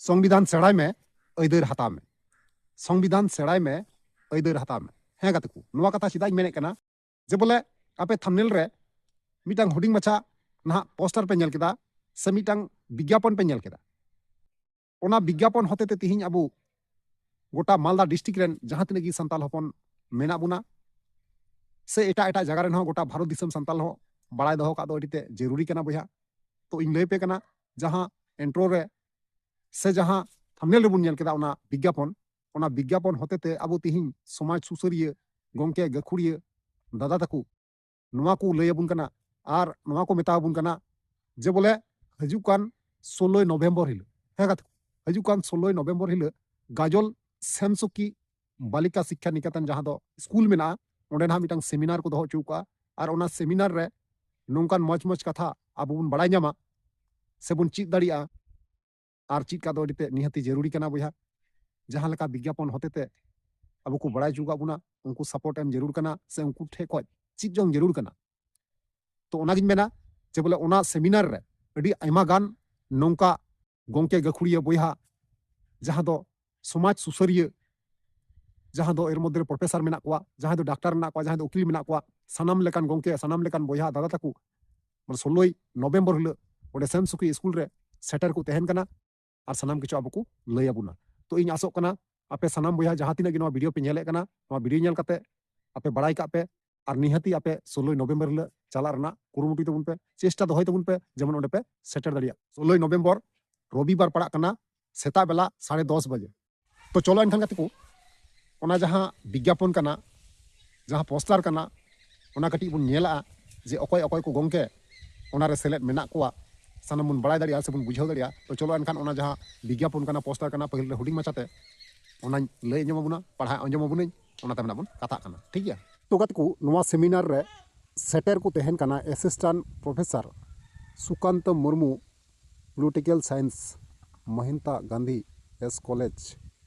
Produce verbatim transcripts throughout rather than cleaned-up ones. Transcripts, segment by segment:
ᱥᱚᱝᱵᱤᱫᱷᱟᱱ ᱥᱮᱬᱟᱭ ᱢᱮ, ᱟᱹᱭᱫᱟᱹᱨ ᱦᱟᱛᱟᱣ ᱢᱮ᱾ ᱥᱚᱝᱵᱤᱫᱷᱟᱱ ᱥᱮᱬᱟᱭ ᱢᱮ, ᱟᱹᱭᱫᱟᱹᱨ ᱦᱟᱛᱟᱣ ᱢᱮ᱾ ᱦᱮᱸ ᱜᱟᱛᱮ ᱠᱚ, ᱱᱚᱣᱟ ᱠᱟᱛᱷᱟ ᱪᱮᱫᱟᱜ ᱤᱧ ᱢᱮᱱᱮᱫ ᱠᱟᱱᱟ? ᱡᱮ ᱵᱚᱞᱮ ᱟᱯᱮ ᱛᱷᱟᱢᱱᱮᱞ ᱨᱮ ᱢᱤᱫᱴᱟᱝ ᱦᱩᱰᱤᱧ ᱢᱟᱪᱷᱟ ᱱᱟᱦᱟᱜ ᱯᱳᱥᱴᱟᱨ ᱯᱮ ᱧᱮᱞ ᱠᱮᱫᱟ, ᱥᱮ ᱢᱤᱫᱴᱟᱝ ᱵᱤᱜᱽᱜᱟᱯᱚᱱ ᱯᱮ ᱧᱮᱞ ᱠᱮᱫᱟ᱾ ᱚᱱᱟ ᱵᱤᱜᱽᱜᱟᱯᱚᱱ ᱦᱚᱛᱮ ᱛᱮ ᱛᱤᱦᱤᱧ ᱟᱵᱚ ᱜᱚᱴᱟ ᱢᱟᱞᱫᱟ ᱰᱤᱥᱴᱨᱤᱠᱴ ᱨᱮᱱ ᱡᱟᱦᱟᱸ ᱛᱤᱱᱟᱹᱜ ᱜᱮ ᱥᱟᱱᱛᱟᱲ ᱦᱚᱯᱚᱱ ᱢᱮᱱᱟᱜ ᱵᱚᱱᱟ, ᱥᱮ ᱮᱴᱟᱜ ᱮᱴᱟᱜ ᱡᱟᱭᱜᱟ ᱨᱮᱱ ᱦᱚᱸ, ᱜᱚᱴᱟ ᱵᱷᱟᱨᱚᱛ ᱫᱤᱥᱚᱢ ᱥᱟᱱᱛᱟᱲ ᱦᱚᱸ ᱵᱟᱲᱟᱭ ᱫᱚᱦᱚ ᱠᱟᱜ ᱫᱚ ᱟᱹᱰᱤ ᱛᱮ ᱡᱟᱹᱨᱩᱨᱤ ᱠᱟᱱᱟ ᱵᱚᱭᱦᱟ᱾ ᱛᱚ ᱤᱧ ᱞᱟᱹᱭ ᱯᱮ ᱠᱟᱱᱟ, ᱡᱟᱦᱟᱸ ᱤᱱᱴᱨᱳ ᱨᱮ ᱥᱮ ᱡᱟᱦᱟᱸ ᱛᱷᱟᱢᱱᱮᱞ ᱨᱮᱵᱚᱱ ᱧᱮᱞ ᱠᱮᱫᱟ ᱚᱱᱟ ᱵᱤᱜᱽᱜᱟᱯᱚᱱ, ᱚᱱᱟ ᱵᱤᱜᱽᱜᱟᱯᱚᱱ ᱦᱚᱛᱮ ᱛᱮ ᱟᱵᱚ ᱛᱤᱦᱤᱧ ᱥᱚᱢᱟᱡᱽ ᱥᱩᱥᱟᱹᱨᱤᱭᱟᱹ, ᱜᱚᱢᱠᱮ, ᱜᱟᱹᱠᱷᱩᱲᱤᱭᱟᱹ ᱫᱟᱫᱟ ᱛᱟᱠᱚ ᱱᱚᱣᱟ ᱠᱚ ᱞᱟᱹᱭ ᱟᱵᱚᱱ ᱠᱟᱱᱟ᱾ ᱟᱨ ᱱᱚᱣᱟ ᱠᱚ ᱢᱮᱛᱟ ᱟᱵᱚᱱ ᱠᱟᱱᱟ ᱡᱮ ᱵᱚᱞᱮ ᱦᱤᱡᱩᱜ ᱠᱟᱱ ᱥᱳᱞᱳᱭ ᱱᱚᱵᱷᱮᱢᱵᱚᱨ ᱦᱤᱞᱳᱜ, ᱦᱮᱸ ᱜᱟᱛᱮ ᱠᱚ, ᱦᱤᱡᱩᱜ ᱠᱟᱱ ᱥᱳᱞᱳᱭ ᱱᱚᱵᱷᱮᱢᱵᱚᱨ ᱦᱤᱞᱳᱜ ᱜᱟᱡᱚᱞ ᱥᱮᱢᱥᱩᱠᱤ ᱵᱟᱞᱤᱠᱟ ᱥᱤᱠᱠᱷᱟ ᱱᱤᱠᱮᱛᱚᱱ, ᱡᱟᱦᱟᱸ ᱫᱚ ᱥᱠᱩᱞ ᱢᱮᱱᱟᱜᱼᱟ, ᱚᱸᱰᱮ ᱱᱟᱦᱟᱜ ᱢᱤᱫᱴᱟᱝ ᱥᱮᱢᱤᱱᱟᱨ ᱠᱚ ᱫᱚᱦᱚ ᱦᱚᱪᱚ ᱠᱟᱜᱼᱟ᱾ ᱟᱨ ᱚᱱᱟ ᱥᱮᱢᱤᱱᱟᱨ ᱨᱮ ᱱᱚᱝᱠᱟᱱ ᱢᱚᱡᱽ ᱢᱚᱡᱽ ᱠᱟᱛᱷᱟ ᱟᱵᱚ ᱵᱚᱱ ᱵᱟᱲᱟᱭ ᱧᱟᱢᱟ, ᱥᱮᱵᱚᱱ ᱪᱮᱫ ᱫᱟᱲᱮᱭᱟᱜᱼᱟ᱾ ᱟᱨ ᱪᱮᱫ ᱠᱟᱜ ᱫᱚ ᱟᱹᱰᱤ ᱛᱮ ᱱᱤᱦᱟᱹᱛᱤ ᱡᱟᱹᱨᱩᱲᱤ ᱠᱟᱱᱟ ᱵᱚᱭᱦᱟ᱾ ᱡᱟᱦᱟᱸ ᱞᱮᱠᱟ ᱵᱤᱜᱽᱜᱟᱯᱚᱱ ᱦᱚᱛᱮ ᱛᱮ ᱟᱵᱚ ᱠᱚ ᱵᱟᱲᱟᱭ ᱦᱚᱪᱚ ᱠᱟᱜ ᱵᱚᱱᱟ, ᱩᱱᱠᱩ ᱥᱟᱯᱳᱨᱴ ᱮᱢ ᱡᱟᱹᱨᱩᱲ ᱠᱟᱱᱟ, ᱥᱮ ᱩᱱᱠᱩ ᱴᱷᱮᱱ ᱠᱷᱚᱱ ᱪᱮᱫ ᱡᱚᱝ ᱡᱟᱹᱨᱩᱲ ᱠᱟᱱᱟ᱾ ᱛᱚ ᱚᱱᱟᱜᱤᱧ ᱢᱮᱱᱟ ᱡᱮ ᱵᱚᱞᱮ ᱚᱱᱟ ᱥᱮᱢᱤᱱᱟᱨ ᱨᱮ ᱟᱹᱰᱤ ᱟᱭᱢᱟ ᱜᱟᱱ ᱱᱚᱝᱠᱟ ᱜᱚᱢᱠᱮ ᱜᱟᱹᱠᱷᱩᱲᱤᱭᱟᱹ ᱵᱚᱭᱦᱟ, ᱡᱟᱦᱟᱸ ᱫᱚ ᱥᱚᱢᱟᱡᱽ ᱥᱩᱥᱟᱹᱨᱤᱭᱟᱹ, ᱡᱟᱦᱟᱸ ᱫᱚ ᱮᱨ ᱢᱚᱫᱽᱫᱷᱮ ᱨᱮ ᱯᱨᱚᱯᱷᱮᱥᱟᱨ ᱢᱮᱱᱟᱜ ᱠᱚᱣᱟ, ᱡᱟᱦᱟᱸᱭ ᱫᱚ ᱰᱟᱠᱛᱟᱨ ᱢᱮᱱᱟᱜ ᱠᱚᱣᱟ, ᱡᱟᱦᱟᱸᱭ ᱫᱚ ᱩᱠᱤᱞ ᱢᱮᱱᱟᱜ ᱠᱚᱣᱟ, ᱥᱟᱱᱟᱢ ᱞᱮᱠᱟᱱ ᱜᱚᱢᱠᱮ, ᱥᱟᱱᱟᱢ ᱞᱮᱠᱟᱱ ᱵᱚᱭᱦᱟ ᱫᱟᱫᱟ ᱛᱟᱠᱚ, ᱢᱟᱱᱮ ᱥᱳᱞᱳᱭ ᱱᱚᱵᱷᱮᱢᱵᱚᱨ ᱦᱤᱞᱳᱜ ᱚᱸᱰᱮ ᱥᱮᱢ ᱥᱩᱠᱷᱤ ᱥᱠᱩᱞ ᱨᱮ ᱥᱮᱴᱮᱨ ᱠᱚ ᱛᱟᱦᱮᱱ ᱠᱟᱱᱟ᱾ ᱟᱨ ᱥᱟᱱᱟᱢ ᱠᱤᱪᱷᱩ ᱟᱵᱚ ᱠᱚ ᱞᱟᱹᱭ ᱟᱵᱚᱱᱟ᱾ ᱛᱚ ᱤᱧ ᱟᱥᱚᱜ ᱠᱟᱱᱟ ᱟᱯᱮ ᱥᱟᱱᱟᱢ ᱵᱚᱭᱦᱟ ᱡᱟᱦᱟᱸ ᱛᱤᱱᱟᱹᱜ ᱜᱮ ᱱᱚᱣᱟ ᱵᱷᱤᱰᱤᱭᱳ ᱯᱮ ᱧᱮᱞᱮᱫ ᱠᱟᱱᱟ, ᱱᱚᱣᱟ ᱵᱷᱤᱰᱤᱭᱳ ᱧᱮᱞ ᱠᱟᱛᱮ ᱟᱯᱮ ᱵᱟᱲᱟᱭ ᱠᱟᱜ ᱯᱮ, ᱟᱨ ᱱᱤᱦᱟᱹᱛᱤ ᱟᱯᱮ ᱥᱳᱞᱳᱭ ᱱᱚᱵᱷᱮᱢᱵᱚᱨ ᱦᱤᱞᱳᱜ ᱪᱟᱞᱟᱜ ᱨᱮᱱᱟᱜ ᱠᱩᱨᱩᱢᱩᱴᱩᱭ ᱛᱟᱵᱚᱱ ᱯᱮ, ᱪᱮᱥᱴᱟ ᱫᱚᱦᱚᱭ ᱛᱟᱵᱚᱱ ᱯᱮ, ᱡᱮᱢᱚᱱ ᱚᱸᱰᱮ ᱯᱮ ᱥᱮᱴᱮᱨ ᱫᱟᱲᱮᱭᱟᱜ᱾ ᱥᱳᱞᱳᱭ ᱱᱚᱵᱷᱮᱢᱵᱚᱨ ᱨᱚᱵᱤᱵᱟᱨ ᱯᱟᱲᱟᱜ ᱠᱟᱱᱟ, ᱥᱮᱛᱟᱜ ᱵᱮᱞᱟ ᱥᱟᱲᱮ ᱫᱚᱥ ᱵᱟᱡᱮ᱾ ᱛᱚ ᱪᱚᱞᱚ ᱮᱱᱠᱷᱟᱱ ᱜᱟᱛᱮ ᱠᱚ, ᱚᱱᱟ ᱡᱟᱦᱟᱸ ᱵᱤᱜᱽᱜᱟᱯᱚᱱ ᱠᱟᱱᱟ, ᱡᱟᱦᱟᱸ ᱯᱳᱥᱴᱟᱨ ᱠᱟᱱᱟ, ᱚᱱᱟ ᱠᱟᱹᱴᱤᱡ ᱵᱚᱱ ᱧᱮᱞᱟᱜᱼᱟ ᱡᱮ ᱚᱠᱚᱭ ᱚᱠᱚᱭ ᱠᱚ ᱜᱚᱢᱠᱮ ᱚᱱᱟᱨᱮ ᱥᱮᱞᱮᱫ ᱢᱮᱱᱟᱜ ᱠᱚᱣᱟ, ᱥᱟᱱᱟᱢ ᱵᱚᱱ ᱵᱟᱲᱟᱭ ᱫᱟᱲᱮᱭᱟᱜᱼᱟ ᱥᱮᱵᱚᱱ ᱵᱩᱡᱷᱟᱹᱣ ᱫᱟᱲᱮᱭᱟᱜᱼᱟ᱾ ᱛᱚ ᱪᱚᱞᱚ ᱮᱱᱠᱷᱟᱱ ᱚᱱᱟ ᱡᱟᱦᱟᱸ ᱵᱤᱜᱽᱜᱟᱯᱚᱱ ᱠᱟᱱᱟ, ᱯᱳᱥᱴᱟᱨ ᱠᱟᱱᱟ, ᱯᱟᱹᱦᱤᱞ ᱨᱮ ᱦᱩᱰᱤᱧ ᱢᱟᱪᱷᱟᱛᱮ ᱚᱱᱟᱧ ᱞᱟᱹᱭ ᱟᱸᱡᱚᱢ ᱟᱵᱚᱱᱟ, ᱯᱟᱲᱦᱟᱣ ᱟᱸᱡᱚᱢ ᱟᱵᱚᱱᱟᱹᱧ, ᱚᱱᱟ ᱛᱟᱭᱚᱢ ᱱᱟᱜ ᱵᱚᱱ ᱠᱟᱛᱷᱟᱜ ᱠᱟᱱᱟ, ᱴᱷᱤᱠ ᱜᱮᱭᱟ? ᱛᱚ ᱜᱟᱛᱮ ᱠᱚ, ᱱᱚᱣᱟ ᱥᱮᱢᱤᱱᱟᱨ ᱨᱮ ᱥᱮᱴᱮᱨ ᱠᱚ ᱛᱟᱦᱮᱱ ᱠᱟᱱᱟ assistant professor Sukant Murmu, political science, Mohinda Gandhi S college,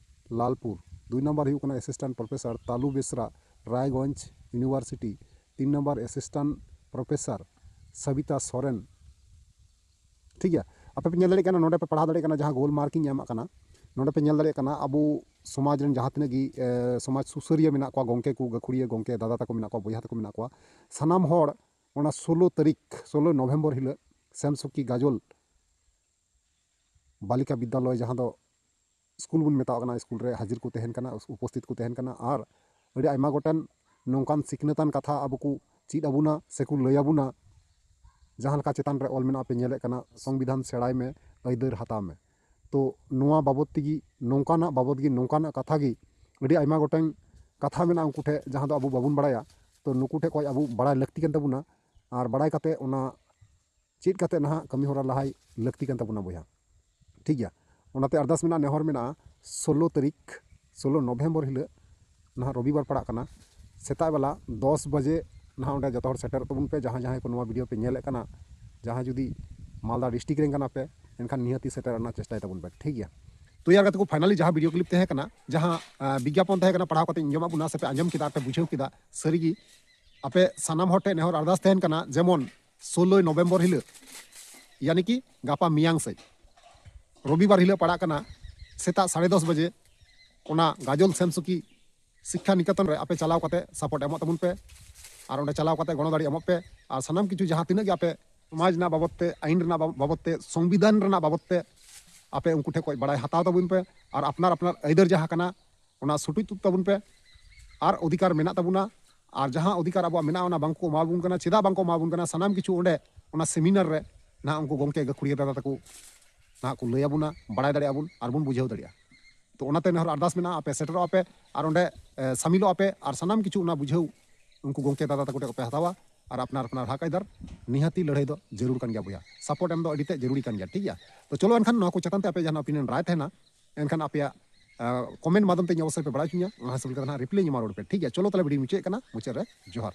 Lalpur. ᱫᱩᱭ ᱱᱟᱢᱵᱟᱨ ᱦᱩᱭᱩᱜ ᱠᱟᱱᱟ assistant professor Talu Besra, Raiganj university. ᱛᱤᱱ number assistant professor Sabita Soren, ᱴᱷᱤᱠ ᱜᱮᱭᱟ᱾ ᱟᱯᱮ ᱯᱮ ᱧᱮᱞ ᱫᱟᱲᱮᱭᱟᱜ ᱠᱟᱱᱟ, ᱱᱚᱰᱮ ᱯᱮ ᱯᱟᱲᱦᱟᱣ ᱫᱟᱲᱮᱭᱟᱜ ᱠᱟᱱᱟ, ᱡᱟᱦᱟᱸ ᱜᱳᱞ ᱢᱟᱨᱠ ᱤᱧ ᱮᱢᱟᱜ ᱠᱟᱱᱟ, ᱱᱚᱰᱮ ᱯᱮ ᱧᱮᱞ ᱫᱟᱲᱮᱭᱟᱜ ᱠᱟᱱᱟ ᱟᱵᱚ ᱥᱚᱢᱟᱡᱽ ᱨᱮᱱ ᱡᱟᱦᱟᱸ ᱛᱤᱱᱟᱹᱜ ᱜᱮ ᱮ, ᱥᱚᱢᱟᱡᱽ ᱥᱩᱥᱟᱹᱨᱤᱭᱟᱹ ᱢᱮᱱᱟᱜ ᱠᱚᱣᱟ, ᱜᱚᱢᱠᱮ ᱠᱚ, ᱜᱟᱹᱠᱷᱩᱲᱤᱭᱟᱹ ᱜᱚᱢᱠᱮ, ᱫᱟᱫᱟ ᱛᱟᱠᱚ ᱢᱮᱱᱟᱜ ᱠᱚᱣᱟ, ᱵᱚᱭᱦᱟ ᱛᱟᱠᱚ ᱢᱮᱱᱟᱜ ᱠᱚᱣᱟ, ᱥᱟᱱᱟᱢ ᱦᱚᱲ ᱚᱱᱟ ᱥᱳᱞᱳ ᱛᱟᱹᱨᱤᱠᱷ, ᱥᱳᱞᱳ ᱱᱚᱵᱷᱮᱢᱵᱚᱨ ᱦᱤᱞᱳᱜ ᱥᱮᱢᱥᱩᱠᱤ ᱜᱟᱡᱚᱞ ᱵᱟᱞᱤᱠᱟ ᱵᱤᱫᱽᱫᱟᱞᱚᱭ, ᱡᱟᱦᱟᱸ ᱫᱚ ᱥᱠᱩᱞ ᱵᱚᱱ ᱢᱮᱛᱟᱣᱟᱜ ᱠᱟᱱᱟ, ᱥᱠᱩᱞ ᱨᱮ ᱦᱟᱹᱡᱤᱨ ᱠᱚ ᱛᱟᱦᱮᱱ ᱠᱟᱱᱟ, ᱩᱯᱚᱥᱛᱷᱤᱛ ᱠᱚ ᱛᱟᱦᱮᱱ ᱠᱟᱱᱟ᱾ ᱟᱨ ᱟᱹᱰᱤ ᱟᱭᱢᱟ ᱜᱚᱴᱮᱱ ᱱᱚᱝᱠᱟᱱ ᱥᱤᱠᱷᱱᱟᱹᱛᱟᱱ ᱠᱟᱛᱷᱟ ᱟᱵᱚ ᱠᱚ ᱪᱮᱫ ᱟᱵᱚᱱᱟ ᱥᱮᱠᱚ ᱞᱟᱹᱭ ᱟᱵᱚᱱᱟ᱾ ᱡᱟᱦᱟᱸ ᱞᱮᱠᱟ ᱪᱮᱛᱟᱱ ᱨᱮ ᱚᱞ ᱢᱮᱱᱟᱜᱼᱟ, ᱯᱮ ᱧᱮᱞᱮᱫ ᱠᱟᱱᱟ, "ᱥᱚᱝᱵᱤᱫᱷᱟᱱ ᱥᱮᱬᱟᱭ ᱢᱮ, ᱟᱹᱭᱫᱟᱹᱨ ᱦᱟᱛᱟᱣ ᱢᱮ᱾" ᱛᱚ ᱱᱚᱣᱟ ᱵᱟᱵᱚᱫ ᱛᱮᱜᱮ, ᱱᱚᱝᱠᱟᱱᱟᱜ ᱵᱟᱵᱚᱫ ᱜᱮ, ᱱᱚᱝᱠᱟᱱᱟᱜ ᱠᱟᱛᱷᱟ ᱜᱮ ᱟᱹᱰᱤ ᱟᱭᱢᱟ ᱜᱚᱴᱮᱱ ᱠᱟᱛᱷᱟ ᱢᱮᱱᱟᱜᱼᱟ ᱩᱱᱠᱩ ᱴᱷᱮᱱ, ᱡᱟᱦᱟᱸ ᱫᱚ ᱟᱵᱚ ᱵᱟᱵᱚᱱ ᱵᱟᱲᱟᱭᱟ᱾ ᱛᱚ ᱱᱩᱠᱩ ᱴᱷᱮᱱ ᱠᱷᱚᱱ ᱟᱵᱚ ᱵᱟᱲᱟᱭ ᱞᱟᱹᱠᱛᱤ ᱠᱟᱱ ᱛᱟᱵᱚᱱᱟ᱾ ᱟᱨ ᱵᱟᱲᱟᱭ ᱠᱟᱛᱮ ᱚᱱᱟ ᱪᱮᱫ ᱠᱟᱛᱮ ᱱᱟᱦᱟᱜ ᱠᱟᱹᱢᱤ ᱦᱚᱨᱟ ᱞᱟᱦᱟᱭ ᱞᱟᱹᱠᱛᱤ ᱠᱟᱱ ᱛᱟᱵᱚᱱᱟ ᱵᱚᱭᱦᱟ᱾ ᱴᱷᱤᱠ ᱜᱮᱭᱟ, ᱚᱱᱟᱛᱮ ᱟᱨᱫᱟᱥ ᱢᱮᱱᱟᱜᱼᱟ, ᱱᱮᱦᱚᱨ ᱢᱮᱱᱟᱜᱼᱟ, ᱥᱳᱞᱳ ᱛᱟᱹᱨᱤᱠᱷ, ᱥᱳᱞᱳ ᱱᱚᱵᱷᱮᱢᱵᱚᱨ ᱦᱤᱞᱳᱜ ᱱᱟᱦᱟᱜ ᱨᱚᱵᱤᱵᱟᱨ ᱯᱟᱲᱟᱜ ᱠᱟᱱᱟ, ᱥᱮᱛᱟᱜ ᱵᱮᱞᱟ ᱫᱚᱥ ᱵᱟᱡᱮ ᱱᱟᱦᱟᱜ ᱚᱸᱰᱮ ᱡᱚᱛᱚ ᱦᱚᱲ ᱥᱮᱴᱮᱨᱚᱜ ᱛᱟᱵᱚᱱ ᱯᱮ᱾ ᱡᱟᱦᱟᱸᱭ ᱡᱟᱦᱟᱸᱭ ᱠᱚ ᱱᱚᱣᱟ ᱵᱷᱤᱰᱤᱭᱳ ᱯᱮ ᱧᱮᱞᱮᱫ ᱠᱟᱱᱟ, ᱡᱟᱦᱟᱸᱭ ᱡᱩᱫᱤ ᱢᱟᱞᱫᱟ ᱰᱤᱥᱴᱨᱤᱠᱴ ᱨᱮᱱ ᱠᱟᱱᱟ ᱯᱮ, ᱮᱱᱠᱷᱟᱱ ᱱᱤᱦᱟᱹᱛᱤ ᱥᱮᱴᱮᱨ ᱨᱮᱱᱟᱜ ᱪᱮᱥᱴᱟᱭ ᱛᱟᱵᱚᱱ ᱯᱮ᱾ ᱴᱷᱤᱠ ᱜᱮᱭᱟ, ᱛᱚ ᱭᱟᱨ ᱜᱟᱛᱮ ᱠᱚ, ᱯᱷᱟᱭᱱᱟᱞᱤ ᱡᱟᱦᱟᱸ ᱵᱷᱤᱰᱤᱭᱳ ᱠᱞᱤᱯ ᱛᱟᱦᱮᱸ ᱠᱟᱱᱟ, ᱡᱟᱦᱟᱸ ᱟᱸ, ᱵᱤᱜᱽᱜᱟᱯᱚᱱ ᱛᱟᱦᱮᱸ ᱠᱟᱱᱟ, ᱯᱟᱲᱦᱟᱣ ᱠᱟᱛᱮ ᱟᱸᱡᱚᱢᱟᱜ ᱵᱚᱱᱟ ᱥᱮ ᱯᱮ ᱟᱸᱡᱚᱢ ᱠᱮᱫᱟ ᱟᱨ ᱯᱮ ᱵᱩᱡᱷᱟᱹᱣ ᱠᱮᱫᱟ, ᱥᱟᱹᱨᱤᱜᱮ ᱟᱯᱮ ᱥᱟᱱᱟᱢ ᱦᱚᱲ ᱴᱷᱮᱱ ᱱᱮᱦᱚᱨ ᱟᱨᱫᱟᱥ ᱛᱟᱦᱮᱱ ᱠᱟᱱᱟ, ᱡᱮᱢᱚᱱ ᱥᱳᱞᱳᱭ ᱱᱚᱵᱷᱮᱢᱵᱚᱨ ᱦᱤᱞᱳᱜ, ᱭᱟᱱᱤ ᱠᱤ ᱜᱟᱯᱟ ᱢᱮᱭᱟᱝ ᱥᱮᱫ, ᱨᱚᱵᱤᱵᱟᱨ ᱦᱤᱞᱳᱜ ᱯᱟᱲᱟᱜ ᱠᱟᱱᱟ, ᱥᱮᱛᱟᱜ ᱥᱟᱲᱮ ᱫᱚᱥ ᱵᱟᱡᱮ ᱚᱱᱟ ᱜᱟᱡᱚᱞ ᱥᱮᱢᱥᱩᱠᱤ ᱥᱤᱠᱠᱷᱟ ᱱᱤᱠᱮᱛᱚᱱ ᱨᱮ ᱟᱯᱮ ᱪᱟᱞᱟᱣ ᱠᱟᱛᱮ ᱥᱟᱯᱳᱨᱴ ᱮᱢᱚᱜ ᱛᱟᱵᱚᱱ ᱯᱮ᱾ ᱟᱨ ᱚᱸᱰᱮ ᱪᱟᱞᱟᱣ ᱠᱟᱛᱮ ᱜᱚᱲᱚ ᱫᱟᱲᱮ ᱮᱢᱚᱜ ᱯᱮ᱾ ᱟᱨ ᱥᱟᱱᱟᱢ ᱠᱤᱪᱷᱩ ᱡᱟᱦᱟᱸ ᱛᱤᱱᱟᱹᱜ ᱜᱮ ᱟᱯᱮ ᱥᱚᱢᱟᱡᱽ ᱨᱮᱱᱟᱜ ᱵᱟᱵᱚᱫ ᱛᱮ, ᱟᱹᱭᱤᱱ ᱨᱮᱱᱟᱜ ᱵᱟᱵ-, ᱵᱟᱵᱚᱫ ᱛᱮ, ᱥᱚᱝᱵᱤᱫᱷᱟᱱ ᱨᱮᱱᱟᱜ ᱵᱟᱵᱚᱫ ᱛᱮ ᱟᱯᱮ ᱩᱱᱠᱩ ᱴᱷᱮᱱ ᱠᱷᱚᱱ ᱵᱟᱲᱟᱭ ᱦᱟᱛᱟᱣ ᱛᱟᱵᱚᱱ ᱯᱮ᱾ ᱟᱨ ᱟᱯᱱᱟᱨ ᱟᱯᱱᱟᱨ ᱟᱹᱭᱫᱟᱹᱨ ᱡᱟᱦᱟᱸ ᱠᱟᱱᱟ, ᱚᱱᱟ ᱥᱩᱴᱩᱡ ᱛᱩᱫ ᱛᱟᱵᱚᱱ ᱯᱮ᱾ ᱟᱨ ᱚᱫᱷᱤᱠᱟᱨ ᱢᱮᱱᱟᱜ ᱛᱟᱵᱚᱱᱟ, ᱟᱨ ᱡᱟᱦᱟᱸ ᱚᱫᱷᱤᱠᱟᱨ ᱟᱵᱚᱣᱟᱜ ᱢᱮᱱᱟᱜᱼᱟ, ᱚᱱᱟ ᱵᱟᱝᱠᱚ ᱮᱢᱟᱵᱚᱱ ᱠᱟᱱᱟ, ᱪᱮᱫᱟᱜ ᱵᱟᱝᱠᱚ ᱮᱢᱟᱵᱚᱱ ᱠᱟᱱᱟ, ᱥᱟᱱᱟᱢ ᱠᱤᱪᱷᱩ ᱚᱸᱰᱮ ᱚᱱᱟ ᱥᱮᱢᱤᱱᱟᱨ ᱨᱮ ᱱᱟᱦᱟᱜ ᱩᱱᱠᱩ ᱜᱚᱢᱠᱮ ᱜᱟᱹᱠᱷᱩᱲᱤᱭᱟᱹ ᱫᱟᱫᱟ ᱛᱟᱠᱚ ᱱᱟᱦᱟᱜ ᱠᱚ ᱞᱟᱹᱭ ᱟᱵᱚᱱᱟ, ᱵᱟᱲᱟᱭ ᱫᱟᱲᱮᱭᱟᱜᱼᱟ ᱵᱚᱱ ᱟᱨ ᱵᱚᱱ ᱵᱩᱡᱷᱟᱹᱣ ᱫᱟᱲᱮᱭᱟᱜᱼᱟ᱾ ᱛᱚ ᱚᱱᱟᱛᱮ ᱱᱮᱦᱚᱨ ᱟᱨᱫᱟᱥ ᱢᱮᱱᱟᱜᱼᱟ, ᱟᱯᱮ ᱥᱮᱴᱮᱨᱚᱜ ᱟᱯᱮ ᱟᱨ ᱚᱸᱰᱮ, ᱮ, ᱥᱟᱢᱤᱞᱚᱜ ᱟᱯᱮ ᱟᱨ ᱥᱟᱱᱟᱢ ᱠᱤᱪᱷᱩ ᱚᱱᱟ ᱵᱩᱡᱷᱟᱹᱣ ᱩᱱᱠᱩ ᱜᱚᱢᱠᱮ ᱫᱟᱫᱟ ᱛᱟᱠᱚ ᱴᱷᱮᱱ ᱯᱮ ᱦᱟᱛᱟᱣᱟ᱾ ᱟᱨ ᱟᱯᱱᱟᱨ ᱟᱯᱱᱟᱨ ᱦᱟᱠ ᱟᱭᱫᱟᱨ ᱱᱤᱦᱟᱹᱛᱤ ᱞᱟᱹᱲᱦᱟᱹᱭ ᱫᱚ ᱡᱟᱹᱨᱩᱲ ᱠᱟᱱ ᱜᱮᱭᱟ ᱵᱚᱭᱦᱟ, ᱥᱟᱯᱳᱨᱴ ᱮᱢ ᱫᱚ ᱟᱹᱰᱤ ᱛᱮᱫ ᱡᱟᱹᱨᱩᱲᱤ ᱠᱟᱱ ᱜᱮᱭᱟ᱾ ᱴᱷᱤᱠ ᱜᱮᱭᱟ, ᱛᱚ ᱪᱚᱞᱚ ᱮᱱᱠᱷᱟᱱ ᱱᱚᱣᱟ ᱠᱚ ᱪᱮᱛᱟᱱ ᱛᱮ ᱟᱯᱮ ᱡᱟᱦᱟᱱᱟᱜ ᱚᱯᱤᱱᱤᱭᱚᱱ ᱨᱟᱭ ᱛᱟᱦᱮᱱᱟ, ᱮᱱᱠᱷᱟᱱ ᱟᱯᱮᱭᱟᱜ, ᱟ, ᱠᱚᱢᱮᱱᱴ ᱢᱟᱫᱽᱫᱷᱚᱢ ᱛᱮ ᱤᱧ ᱚᱵᱚᱥᱥᱳᱭ ᱯᱮ ᱵᱟᱲᱟᱭ ᱦᱚᱪᱚᱧᱟ, ᱚᱱᱟ ᱦᱤᱥᱟᱹᱵ ᱞᱮᱠᱟ ᱱᱟᱦᱟᱜ ᱨᱤᱯᱞᱟᱭ ᱤᱧ ᱮᱢᱟ ᱨᱩᱣᱟᱹᱲ ᱯᱮ᱾ ᱴᱷᱤᱠ ᱜᱮᱭᱟ, ᱪᱚᱞᱚ ᱛᱟᱦᱚᱞᱮ ᱵᱷᱤᱰᱤᱭᱳ ᱢᱩᱪᱟᱹᱫ ᱠᱟᱱᱟ, ᱢᱩᱪᱟᱹᱫ ᱨᱮ ᱡᱚᱦᱟᱨ᱾